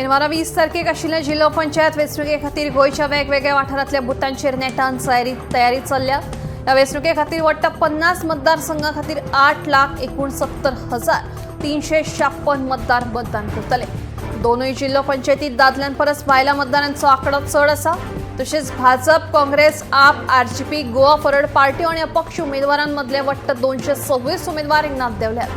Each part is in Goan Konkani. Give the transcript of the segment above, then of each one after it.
शेनवारा 20 तारखेक आशिल्ल्या जिल्हो पंचायत वेंचणुके खातीर गोंयच्या वेगवेगळ्या वाठारांतल्या बुथांचेर नेटान तयारी चल्ल्या. ह्या वेंचणुके खातीर वट्ट 50 मतदारसंघा खातीर 8,69,356 मतदार मतदान करतले. दोनूय जिल्हो पंचायतीत दादल्यांपरस बायलां मतदारांचो आंकडो चड आसा. तशेंच भाजप, काँग्रेस, आप, आरजीपी, गोवा फॉरवर्ड पार्टी आनी अपक्ष उमेदवारांमदले वट्ट 226 उमेदवार रिंगणांत देंवल्यात.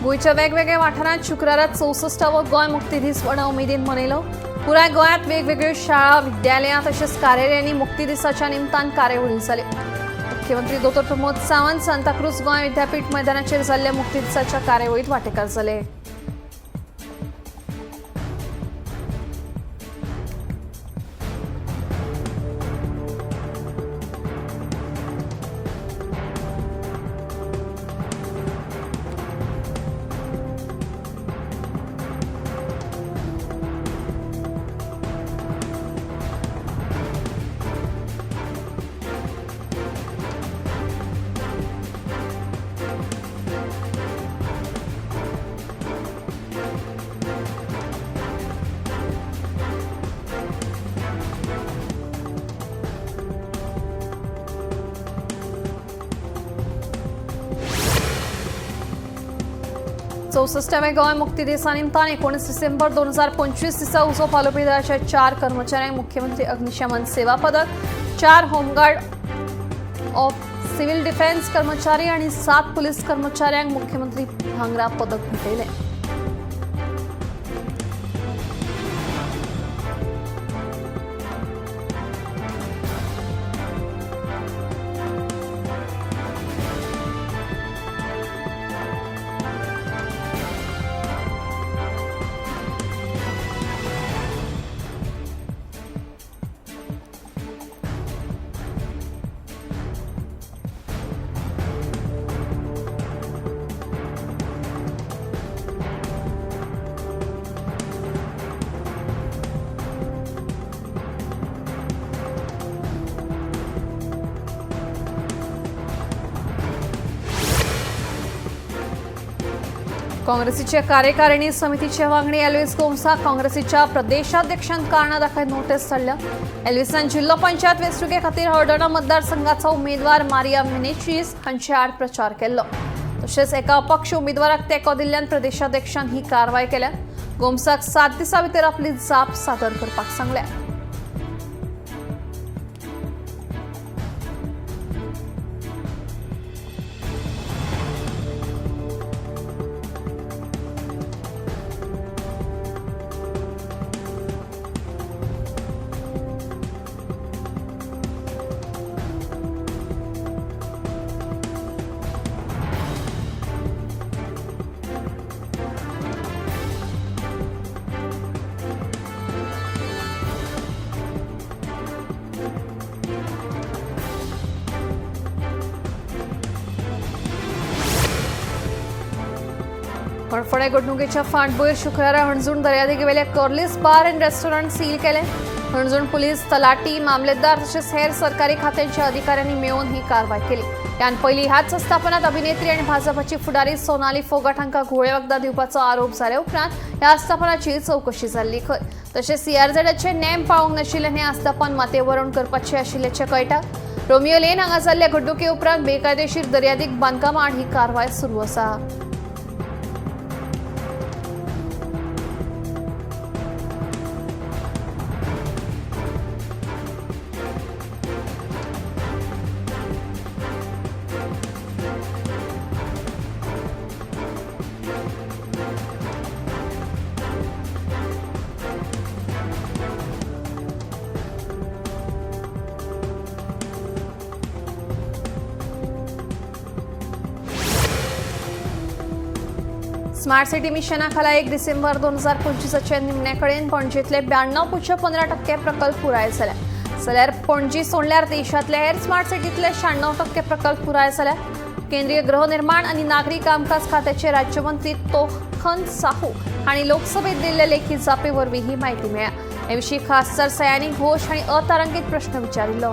गोंयच्या वेगवेगळ्या वाठारांत शुक्रारा 64वो गोंय मुक्ती दीस व्हडा उमेदीन मनयलो. पुराय गोंयांत वेगवेगळ्यो शाळा, विद्यालयां तशेंच कार्यालयांनी मुक्ती दिसाच्या निमतान कार्यावळी जाल्यो. मुख्यमंत्री दोतोर प्रमोद सावंत सांताक्रूज गोंय विद्यापीठ मैदानाचेर जाल्ल्या मुक्ती दिसाच्या कार्यावळीत वांटेकार जाले. 64व्या गोंय मुक्ती दिसा निमतान 19 डिसेंबर 2025 दिसा उजो पालोवपी दळाच्या 4 कर्मचाऱ्यांक मुख्यमंत्री अग्निशमन सेवा पदक, 4 home guard of civil defence कर्मचारी आणि 7 पोलीस कर्मचाऱ्यांक मुख्यमंत्री भांगरा पदक भेटयलें. काँग्रेसीच्या कार्यकारिणी समितीच्या वांगडी एल्विस गोम्साक काँग्रेसीच्या प्रदेशाध्यक्षान कारणां दाखय नोटीस धाडल्या. एल्विसान जिल्हो पंचायत वेंचणुके खातीर हळदोणा मतदारसंघाचो उमेदवार मारिया मिनेचीस हांचे आड प्रचार केल्लो. तशेंच एका अपक्ष उमेदवाराक तेंको दिल्ल्यान प्रदेशाध्यक्षान ही कारवाय केल्या. गोम्साक 7 दिसां भितर आपली जाप सादर करपाक सांगल्या. हणफोणे घडणुकेच्या फाटभूंयेर शुक्रारा हणजूण दर्यादेगेवेल्या Curlies bar and restaurant seal केलें. हणजूण पुलीस, तलाठी, मामलेदार तशेंच हेर सरकारी खात्यांच्या अधिकाऱ्यांनी मेळून ही कारवाय केली. ह्यान पयलीं ह्याच आस्थापनात अभिनेत्री आनी भाजपाची फुडारी सोनाली फोगाट हांकां घोळे वखदां दिवपाचो आरोप जाले उपरांत ह्या आस्थापनाची चवकशी जाल्ली खंय. तशेंच सीआरझेडाचे नेम पाळूंक नाशिल्ल्यान हें आस्थापन मातयेभरवण करपाचें आशिल्ल्याचें कळटा. रोमियो लेन हांगा जाल्ल्या घडणुके उपरांत बेकायदेशीर दर्यादेग बांदकामां आड ही कारवाय सुरू आसा. स्मार्ट सिटी मिशना खाला 1 डिसेंबर 2025 निमणे कडेन पणजेंतले 92.15% प्रकल्प पुराय जाले. जाल्यार पणजी सोडल्यार देशांतले हेर स्मार्ट सिटींतले 96% प्रकल्प पुराय जाले. केंद्रीय गृहनिर्माण आनी नागरी कामकाज खात्याचे राज्यमंत्री तोखन साहू हांणी लोकसभेत दिल्ले लेखी जापे वरवीं ही म्हायती मेळ्ळ्या. हे विशीं खासदार सयानी घोष हांणी अतारांकीत प्रश्न विचारिल्लो.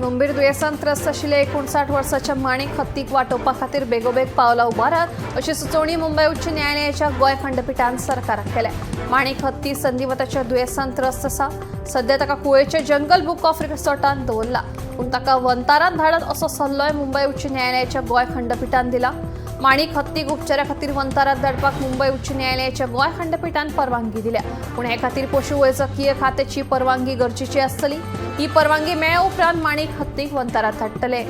गंभीर दुयेंसान त्रस्त आशिल्ल्या 59 वर्साच्या माणिक हत्तीक वाटोवपा खातीर बेगोबेग पावलां उबारात अशी सुचोवणी मुंबय उच्च न्यायालयाच्या गोंय खंडपिठान सरकाराक केल्या. माणिक हत्ती संधिवताच्या दुयेंसान त्रस्त आसा. सध्या ताका कुळेच्या जंगल बुक ऑफ रिसॉर्टान दवरला, पूण ताका वंतारान धाडात असो सल्लोय मुंबय उच्च न्यायालयाच्या गोंय खंडपिठान दिला. माणिक हत्तीक उपचारा खातीर वंतारात धाडपाक मुंबय उच्च न्यायालयाच्या गोंय खंडपिठान परवानगी दिल्या, पूण हे खातीर पशुवैजकीय खात्याची परवानगी गरजेची आसतली. ही परवानगी मेळ्ळ्या उपरांत माणिक हत्तीक वंतारात धाडटले.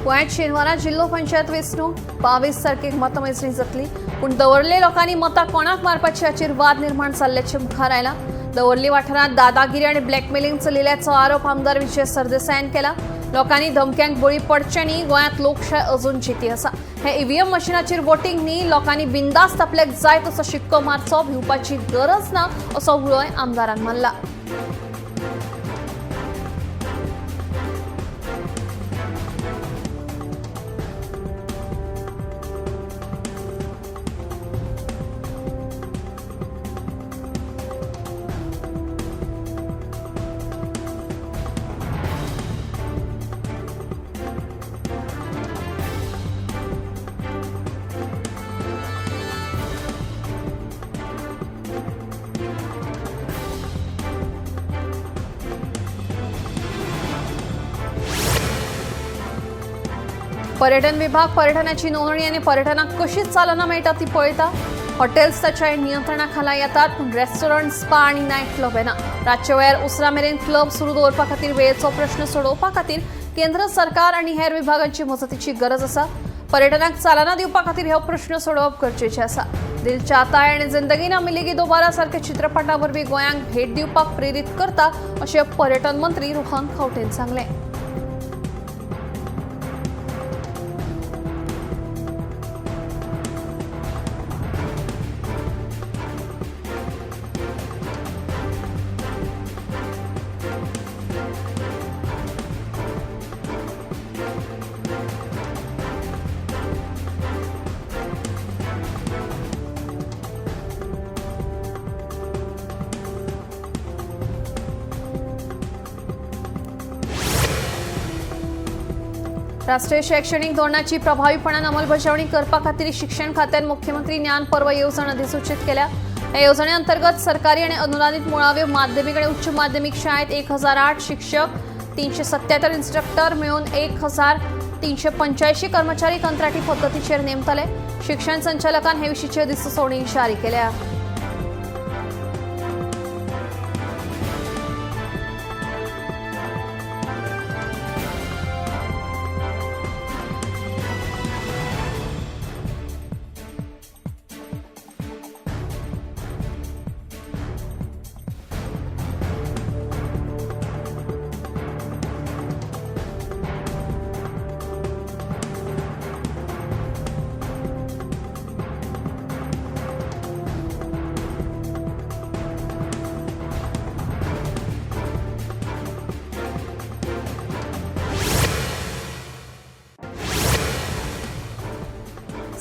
गोंयांत शेनवारा जिल्लो पंचायत वेंचणूक 22 तारखेक मतमेजणी जातली, पूण दवर्ले लोकांनी मतां कोणाक मारपाची हाचेर वाद निर्माण जाल्ल्याचें मुखार आयलां. दवर्ली वाठारांत दादागिरी आनी ब्लॅकमेलिंग चलिल्ल्याचो आरोप आमदार विजय सरदेसायान केला. लोकांनी धमक्यांक बळी पडचें न्ही, गोंयांत लोकशाय अजून जिती आसा. हे ईव्हीएम मशिनाचेर वोटींग न्ही, लोकांनी बिंदास्त आपल्याक जाय तसो शिक्को मारचो, भिवपाची गरज ना असो उलोय आमदारान मारला. पर्यटन विभाग पर्यटनाची नोंदणी आनी पर्यटनाक कशी चालना मेळटा ती पळयता. हॉटेल्स ताच्या नियंत्रणा खाला येतात, पूण रेस्टॉरंट, स्पा आनी नायट क्लब येना. रातच्या वेळार उसरां मेरेन क्लब सुरू दवरपा खातीर वेळेचो प्रश्न सोडोवपा खातीर केंद्र सरकार आनी हेर विभागांची मजतीची गरज आसा. पर्यटनाक चालना दिवपा खातीर हो प्रश्न सोडोवप गरजेचें आसा. दिल चाहता है आनी जिंदगी ना मिलेगी दोबारा सारख्या चित्रपटा वरवीं गोंयांक भेट दिवपाक प्रेरीत करता अशें पर्यटन मंत्री रोहन खंवटेन सांगलें. राष्ट्रीय शैक्षणिक धोरणाची प्रभावीपणान अंमलबजावणी करपा खातीर शिक्षण खात्यान मुख्यमंत्री ज्ञान पर्व येवजण अधिसूचित केल्या. ह्या येवजणे अंतर्गत सरकारी आणि अनुदानित मुळाव्यो माध्यमिक आणि उच्च माध्यमिक शाळेत 1008 शिक्षक, 377 इन्स्ट्रक्टर मेळून 1385 कर्मचारी कंत्राटी पद्दतीचेर नेमतले. शिक्षण संचालकान हे विशींची अधिसुचोवणी जारी केल्या.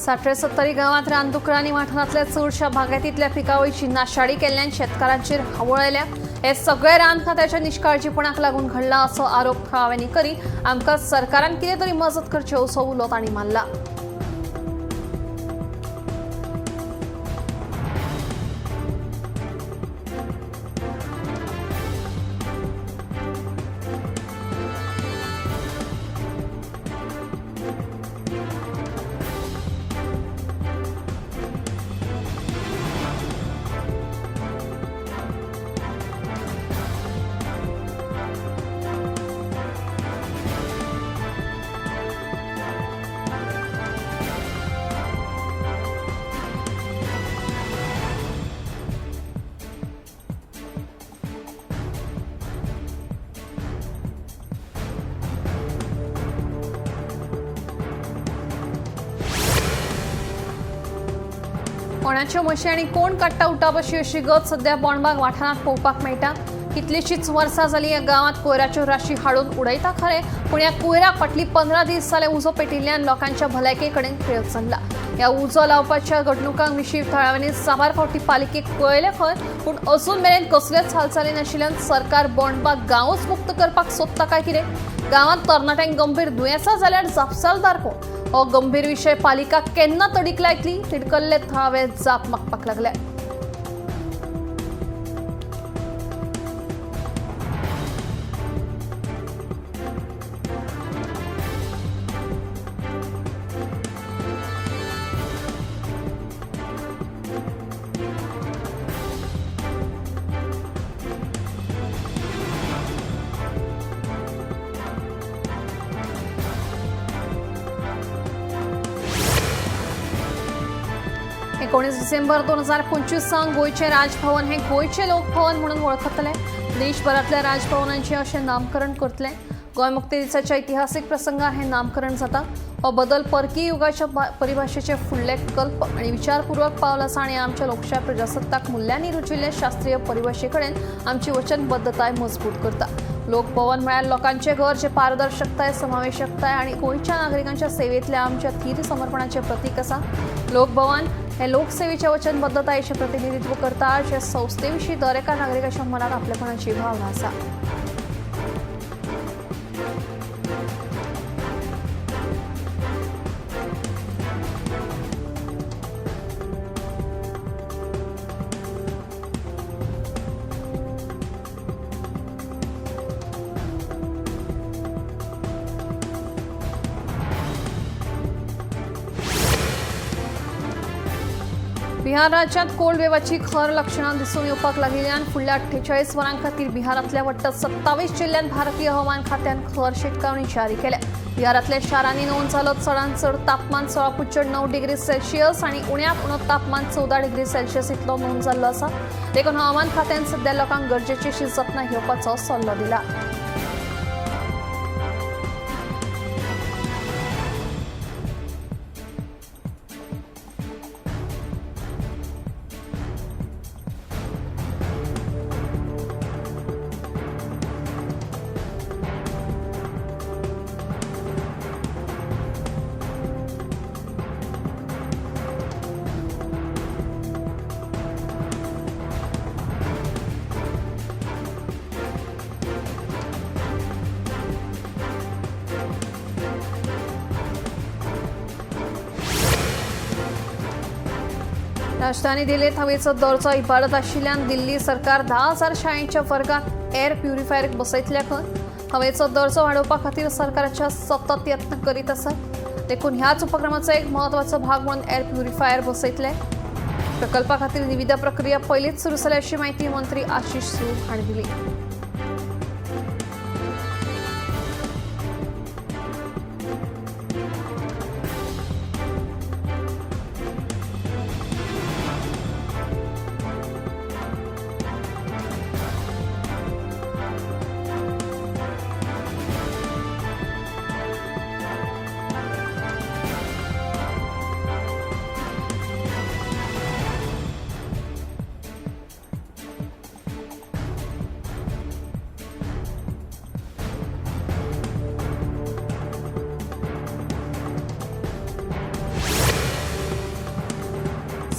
साठरे सत्तरी गांवांत रानदुकरांनी वाठारांतल्या चडशा बागायतींतल्या पिकावळीची नाशाडी केल्ल्यान शेतकारांचेर हावळ आयल्या. हे सगळे रान खात्याच्या निश्काळजीपणाक लागून घडला असो आरोप थळाव्यांनी करी आमकां सरकारान कितें तरी मजत करची असो उलो तांणी मारला. कोणाच्यो म्हशी आनी कोण काडटा उठाबशी अशी गत सध्या बोणबाग वाठारांत पळोवपाक मेळटा. कितलीशीच वर्सां जाली ह्या गांवांत कोयराच्यो राशी हाडून उडयता खरें, पूण ह्या कोयराक फाटली 15 दीस जाले उजो पेटिल्ल्यान लोकांच्या भलायके कडेन खेळ चल्ला. ह्या उजो लावपाच्या घडणुकां विशीं थळाव्यांनी साबार फावटी पालिकेक कळयलें खंय, पूण अजून मेरेन कसलेच हालचाली नाशिल्ल्यान सरकार बोणबाग गांवच मुक्त करपाक सोदता काय कितें? गांवांत तरणाट्यांक गंभीर दुयेंसां जाल्यार जापसालदार कोण? हो गंभीर विशय पालिका केन्ना तडीक लायतली? तिडकल्ले थळावे जाप मागपाक लागले. एकोणीस डिसेंबर 2025 सावन गोंयचें राजभवन हें गोंयचें लोकभवन म्हणून वळखतले. देशभरांतल्या राजभवनांचें अशें नामकरण करतले. गोंय मुक्ती दिसाच्या इतिहासीक प्रसंगार हें नामकरण जाता. हो बदल परकी युगाच्या परिभाशेचे फुडले कल्प आनी विचारपूर्वक पावल आसा आनी आमच्या लोकशाय प्रजासत्ताक मुल्यांनी रुजिल्ले शास्त्रीय परिभाशे कडेन आमची वचनबद्धताय मजबूत करता. लोकभवन म्हळ्यार लोकांचें घर जें पारदर्शकताय, समावेशकताय आनी गोंयच्या नागरिकांच्या सेवेंतल्या आमच्या थीर समर्पणाचें प्रतीक आसा. लोकभवन हे लोकसेवेच्या वचनबद्धतायेचें प्रतिनिधित्व करता, जे संस्थे विशीं दर एका नागरिकाच्या मनात आपलेपणाची भावना आसा. बिहार राज्यात कोल्ड वेवाची खर लक्षणां दिसून येवपाक लागिल्ल्यान फुडल्या 48 वरां खातीर बिहारांतल्या वट्ट 27 जिल्ल्यांत भारतीय हवामान खात्यान खर शिटकावणी जारी केल्या. बिहारांतल्या शारांनी नोंद जालो चडांत चड तापमान 16.9 डिग्री सेल्सियस आनी उण्यांत उणो तापमान 14 डिग्री सेल्सियस इतलो नोंद जाल्लो आसा. देखून हवामान खात्यान सध्या लोकांक गरजेची अशी जतनाय घेवपाचो सल्लो दिला. राजधानी दिल्लीत हवेचो दर्जो इबाडत आशिल्ल्यान दिल्ली सरकार 10,000 शाळेच्या वर्गात एअर प्युरिफायर बसयतल्या खंय. हवेचो दर्जो वाडोवपा खातीर सरकाराच्या सतत यत्न करीत आसा. देखून ह्याच उपक्रमाचो एक म्हत्वाचो भाग म्हणून एअर प्युरिफायर बसयतले. प्रकल्पा खातीर निविदा प्रक्रिया पयलींच सुरू जाल्या अशी म्हायती मंत्री आशिष सूद हांणी दिली.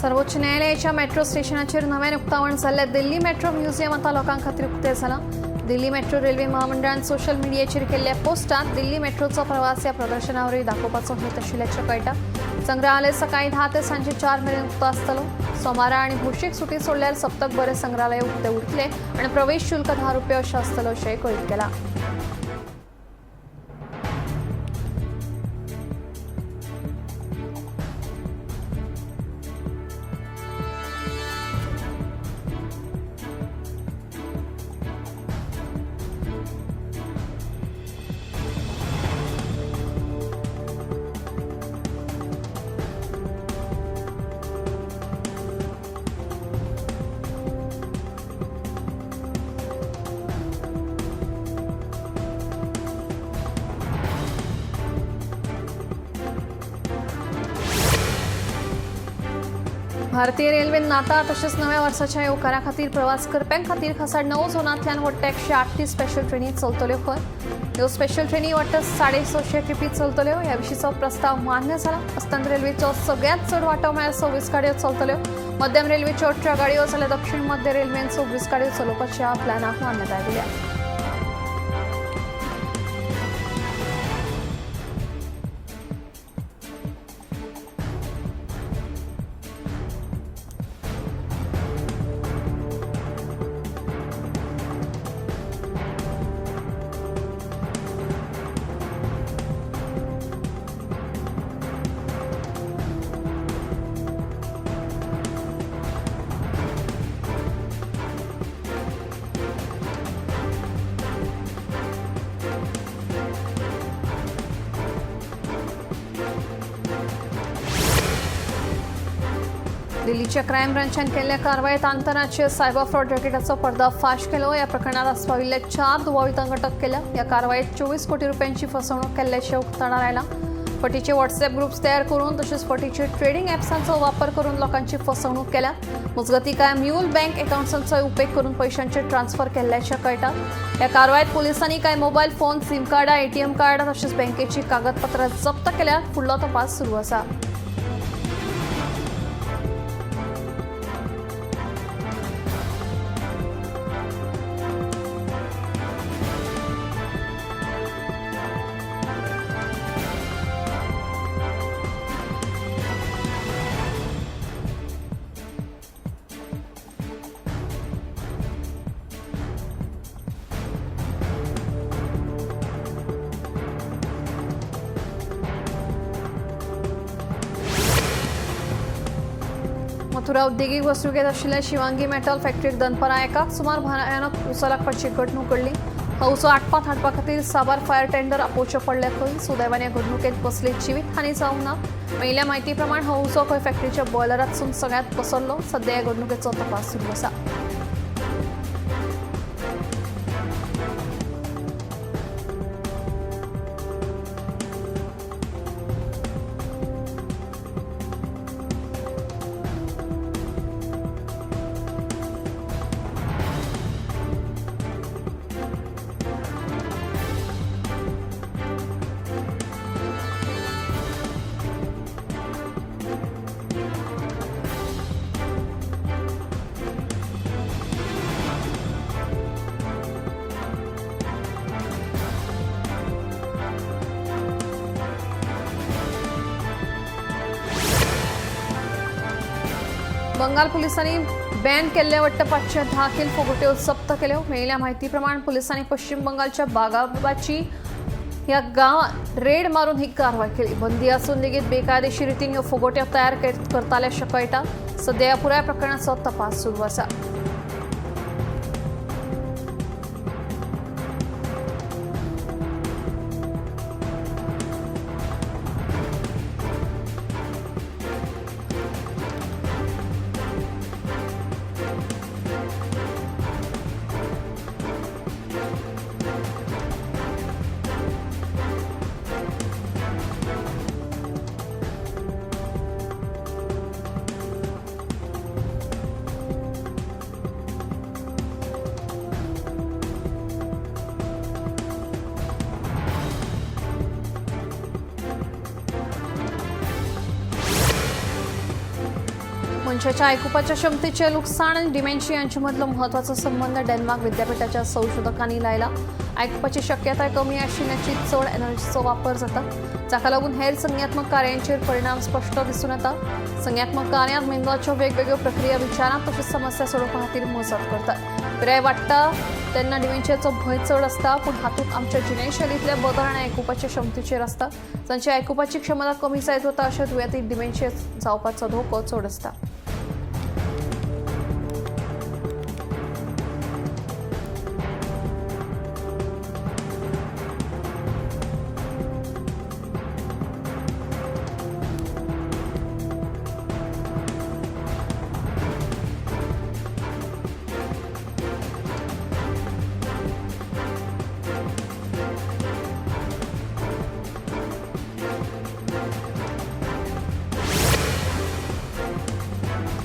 सर्वोच्च न्यायालयाच्या मेट्रो स्टेशनाचेर नव्यान उक्तावण जाल्लें दिल्ली मेट्रो म्युझियम आतां लोकां खातीर उक्तें जालां. दिल्ली मेट्रो रेल्वे महामंडळान सोशल मिडियाचेर केल्ल्या पोस्टांत दिल्ली मेट्रोचो प्रवास ह्या प्रदर्शना वरवीं दाखोवपाचो हेत आशिल्ल्याचें कळटा. संग्रहालय सकाळीं 10 ते सांजे 4 मेरेन उक्तो आसतलो. सोमारा आनी भौशीक सुटी सोडल्यार सप्तकभर संग्रहालय उक्तें उरतलें आनी प्रवेश शुल्क 10 रुपया अशें आसतलें अशें कळीत केलां. भारतीय रेल्वेन नाताळ तशेंच नव्या वर्साच्या येवकारा खातीर प्रवास करप्यां खातीर खासा 9 झोनांतल्यान वट्ट 138 स्पेशल ट्रेनी चलतल्यो खंय. ह्यो स्पेशल ट्रेनी वट्ट 650 ट्रिपी चलतल्यो. ह्या विशींचो प्रस्ताव मान्य जाला. अस्तंत रेल्वेचो सगळ्यांत चड वांटो म्हळ्यार 26 गाडयो चलतल्यो. मध्यम रेल्वेच्यो 18 गाडयो जाल्यार दक्षिण मध्य रेल्वेन 26 गाडयो चलोवपाच्या प्लॅनाक मान्यताय दिल्या. दिल्लीच्या क्रायम ब्रांचान केल्ल्या कारवायेत आंतरराज्य सायबर फ्रॉड रॅकेटाचो पर्दाफाश केलो. ह्या प्रकरणात आस्पाविल्ल्या 4 दुबावितांक अटक केल्या. ह्या कारवायेत 24 कोटी रुपयांची फसवणूक केल्ल्याचें उक्ताडार आयलां. फटीचे व्हॉट्सएप ग्रुप्स तयार करून तशेंच फटीचे ट्रेडिंग ॲप्सांचो वापर करून लोकांची फसवणूक केल्या. मजगतीं कांय म्यूल बँक अकाउंट्सांचोय उपेग करून पयशांचे ट्रान्सफर केल्ल्याचें कळटा. ह्या कारवायेत पोलिसांनी कांय मोबायल फोन, सिम कार्डां, एटीएम कार्डां तशेंच बँकेची कागदपत्रां जप्त केल्यात. फुडलो तपास सुरू आसा. मथुरा औद्योगिक वसणुकेत आशिल्ल्या शिवांगी मेटल फॅक्टरीक दनपारां 1 सुमार भयानक उजो लागपाची घडणूक घडली. हो उजो आटपात हाडपा खातीर साबार फायर टेंडर आपोवचे पडले खंय. सुदैवान ह्या घडणुकेंत कसली जिवीत हानी जावंक ना. मेळिल्ल्या म्हायती प्रमाण हो उजो खंय फॅक्टरीच्या बॉयलरांतसून सगळ्यांत पसरलो. सद्या ह्या घडणुकेचो तपास सुरू आसा. बंगाल पोलिसांनी बॅन केल्ले वट्ट 510 किल फुगोट्यो जप्त केल्यो. मेळिल्ल्या म्हायती प्रमाण पोलिसांनी पश्चिम बंगालच्या बागाबाची ह्या गांवात रेड मारून ही कारवाय केली. बंदी असून लेगीत बेकायदेशीर रितीन ह्यो फुगोट्यो तयार करताले अशें कळटा. सद्या ह्या पुराय प्रकरणाचो तपास सुरू आसा. मनशाच्या आयकुपाच्या क्षमतेचे लुकसाण आनी डिमेन्शिया हांचे मदलो म्हत्वाचो संबंद डेन्मार्क विद्यापीठाच्या संशोधकांनी लायला. आयकुपाची शक्यताय कमी आशिल्ल्याची चड एनर्जीचो वापर जाता, जाका लागून हेर संज्ञात्मक कार्यांचेर परिणाम स्पश्ट दिसून येता. संज्ञात्मक कार्यांत मेंदवाच्यो वेगवेगळ्यो प्रक्रिया विचारांत तशेंच समस्या सोडोवपा खातीर मजत करतात. पिराय वाडटा तेन्ना डिमेन्शियाचो भंय चड आसता, पूण हातूंत आमच्या जिणेशैलींतले बदल आनी आयकुपाच्या क्षमतेचेर आसता. जांची आयकुपाची क्षमता कमी जायत वता अशा दुयेंतीक डिमेन्शिया जावपाचो धोको चड आसता.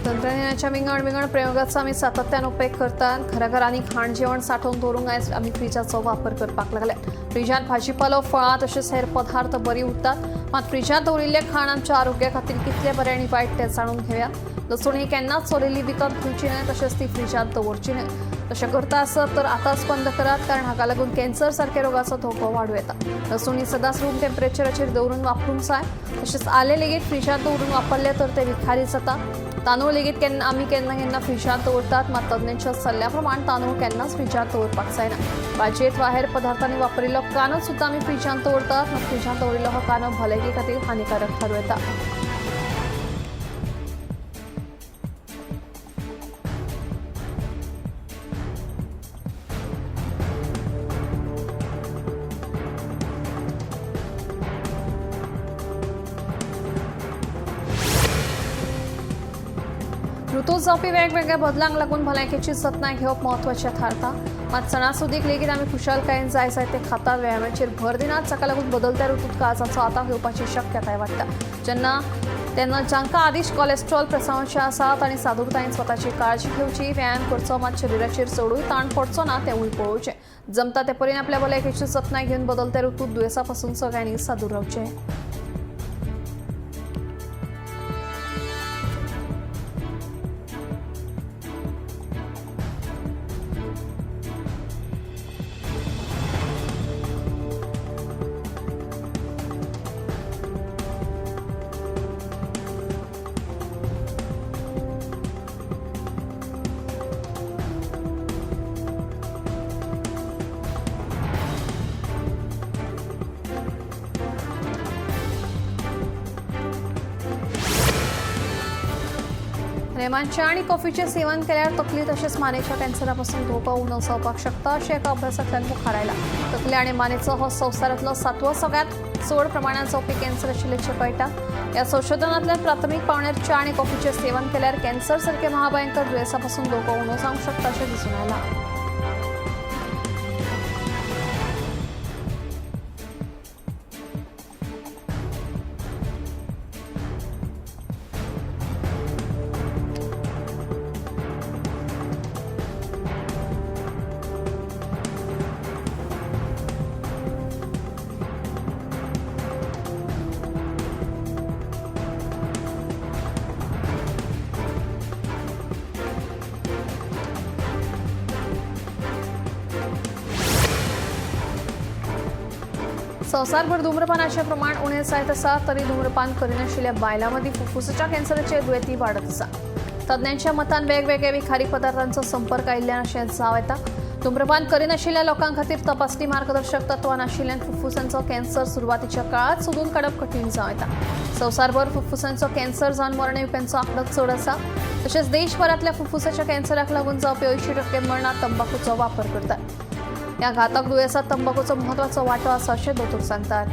तंत्रज्ञानाच्या विंगड विंगड प्रयोगाचो आमी सातत्यान उपेग करतात. घराघरांनी खाण जेवण सांठोवन दवरूंक आयज आमी फ्रिजाचो वापर करपाक लागले. फ्रिजांत भाजीपालो, फळां तशेंच हेर पदार्थ बरी उरतात. मात फ्रिजांत दवरिल्लें खाण आमच्या आरोग्या खातीर कितलें बरें आनी वायट तें जाणून घेवया. लसूण ही केन्नाच सोलिल्ली विकत घेवची न्हय, तशेंच ती फ्रिजांत दवरची न्हय. तशें करता आसत तर आतांच बंद करात, कारण हाका लागून कॅन्सर सारक्या रोगाचो धोको वाडूं येता. लसूण ही सदांच रूम टेम्परेचराचेर दवरून वापरूंक जाय. तशेंच आलें लेगीत फ्रिजांत दवरून वापरलें तर तें विखारी जाता. तांदूळ लेगीत आमी केन्ना केन्ना फ्रिजांत दवरतात, मात तज्ञांच्या सल्ल्या प्रमाण तांदूळ केन्नाच फ्रिजांत दवरपाक जायना. भाजयेंत वा हेर पदार्थांनी वापरिल्लो कांदो सुद्दां आमी फ्रिजांत दवरतात, मात फ्रिजांत दवरिल्लो हो कांदो भलायके खातीर हानिकारक थारूं येता. ऋतूत जावपी वेगवेगळ्या बदलांक लागून भलायकेची जतनाय घेवप म्हत्वाचें थारता. मात सणासुदीक लेगीत आमी खुशालकायेन जाय जाय ते खातात, व्यायामाचेर भर दिनात, जाका लागून बदलत्या ऋतूत काळजाचो आताक येवपाची शक्यताय वाडटा. तेन्ना जांकां आदींच कोलेस्ट्रॉल प्रसवाचे आसा तांणी सादूरतायेन स्वताची काळजी घेवची, व्यायाम करचो, मात शरिराचेर चडूय ताण पडचो ना तेंवूय पळोवचें. जमता ते परीन आपल्या भलायकेची जतनाय घेवन बदलत्या ऋतूत दुयेंसा पासून सगळ्यांनी सादूर रावचें. रेमांच्या आणि कॉफीचें सेवन केल्यार तकली तशेंच मानेच्या कॅन्सरापासून धोको उणो जावपाक शकता अशें एका अभ्यासांतल्यान मुखार आयलां. तकली आनी मानेचो हो संवसारांतलो सातवो सगळ्यांत चड प्रमाणांत जावपी कॅन्सर आशिल्ल्याचें कळटा. ह्या संशोधनांतल्यान प्राथमीक पावण्यार च्या आनी कॉफीचें सेवन केल्यार कॅन्सर सारक्या महाभयंकर दुयेंसापासून धोको उणो जावंक शकता अशें दिसून आयलां. संवसारभर धूम्रपानाचें प्रमाण उणें जायत आसा तरी धूम्रपान करिनाशिल्ल्या बायलां मदीं फुफ्फुसाच्या कॅन्सराचे दुयेंती वाडत आसा. तज्ञांच्या मतान वेगवेगळ्या विखारी पदार्थांचो संपर्क आयिल्ल्यान अशें जावं येता. धूम्रपान करिनाशिल्ल्या लोकां खातीर तपासणी मार्गदर्शक तत्वां नाशिल्ल्यान फुफ्फुसांचो कॅन्सर सुरवातीच्या काळांत सोदून काडप कठीण जावं येता. संवसारभर फुफ्फुसांचो कॅन्सर जावन मरण येवप्यांचो आंकडो चड आसा. तशेंच देशभरांतल्या फुफ्फुसाच्या कॅन्सराक लागून जावपी 80% मरणां तंबाखूचो वापर करतात. ह्या घातक दुयेंसात तंबाखूचो म्हत्वाचो वांटो आसा अशें दोतोर सांगतात.